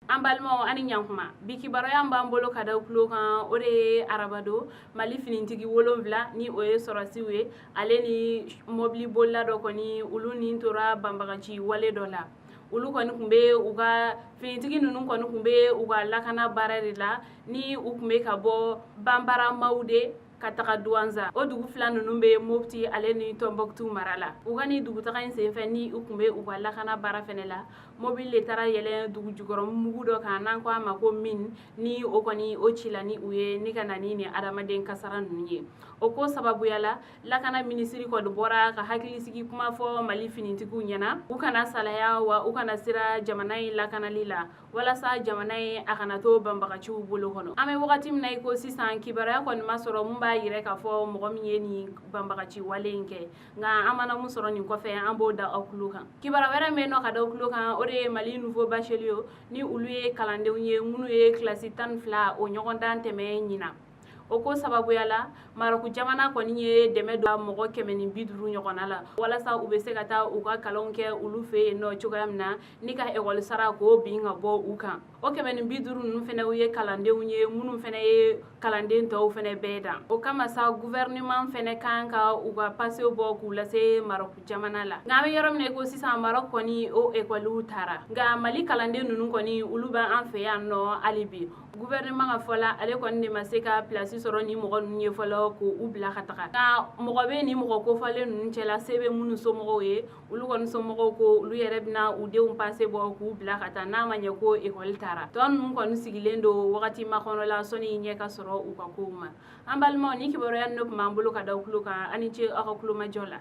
An balimaw, ani ɲankuma. Bi kibaruya b'an bolo ka da tulo kan, o de ye arabadon Mali finitigi 7, ni o ye sɔrɔsiw ye, ale ni mobili bolila dɔ kɔni, olu ni tora banbagaci wale dɔ la. Olu kɔni tun bɛ u ka finitigi ninnu kɔni tun bɛ u ka lakana baara de la, ni u tun bɛ ka bɔ Banbara Mawude ka taga Duwanza. O dugu fila ninnu bɛ Mopti ale ni Tɔnbɔkutu mara la. U ka ni dugutaga in senfɛ, ni u tun bɛ u ka lakana baara fɛnɛ la, mobili de taara yɛlɛn dugu jukɔrɔ mugu dɔ kan, n'an ko a ma ko mine, ni o kɔni o cila ni u ye, ni ka na ni adamaden kasara ninnu ye. O ko sababuya la, lakana minisiri kɔni bɔra ka hakilisigi kuma fɔ Mali finitigiw ɲɛna, u kana salaya wa u kana sira jamana in lakanali la, walasa jamana in a kana to banbagaciw bolo kɔnɔ. An bɛ wagati min na i ko sisan, kibaruya kɔni ma sɔrɔ mun b'a yira k'a fɔ mɔgɔ min ye nin banbagaci wale in kɛ. Nka an mana mun sɔrɔ nin kɔfɛ, an b'o da aw tulo kan. Kibaruya wɛrɛ min bɛ nɔ ka da aw tulo kan, o de ye Mali nouveau bachelier, ni olu ye kalandenw ye minnu ye kilasi 12 o ɲɔgɔndan tɛmɛ ɲina. O ko sababuya la, Marɔku jamana kɔni ye dɛmɛ don mɔgɔ 150 ɲɔgɔnna la, walasa u bɛ se ka taa u ka kalanw kɛ olu fɛ yen nɔ cogoya min na, ni ka ekɔli sara k'o bin ka bɔ u kan. O 150 ninnu fɛnɛ ye kalandenw ye minnu fɛnɛ ye kalanden tɔw fɛnɛ bɛɛ dan. O kama sa, gouvernement fɛnɛ kan ka u ka pasew bɔ k'u lase Marɔku jamana la. Nka an bɛ yɔrɔ min na i ko sisan, Marɔku kɔni o ekɔliw taara, nka Mali kalanden ninnu kɔni, olu bɛ an fɛ yan nɔ hali bi. Gouvernement ka fɔ la, ale kɔni de ma se ka place sɔrɔ ni mɔgɔ ninnu ye fɔlɔ k'u bila ka taga. Nka mɔgɔ bɛ ni mɔgɔ kofɔlen ninnu cɛla, se bɛ minnu somɔgɔw ye, olu kɔni somɔgɔw ko olu yɛrɛ bɛna u denw pase bɔ k'u bila ka taa, n'a ma ɲɛ ko ekɔli taara. Tɔ ninnu kɔni sigilen don wagati makɔnɔ la, sɔnni ɲɛ ka sɔrɔ u ka kow ma. An balimaw, ni kibaruya ninnu tun b'an bolo ka da tulo kan. Ani ce aw ka kulomajɔ la.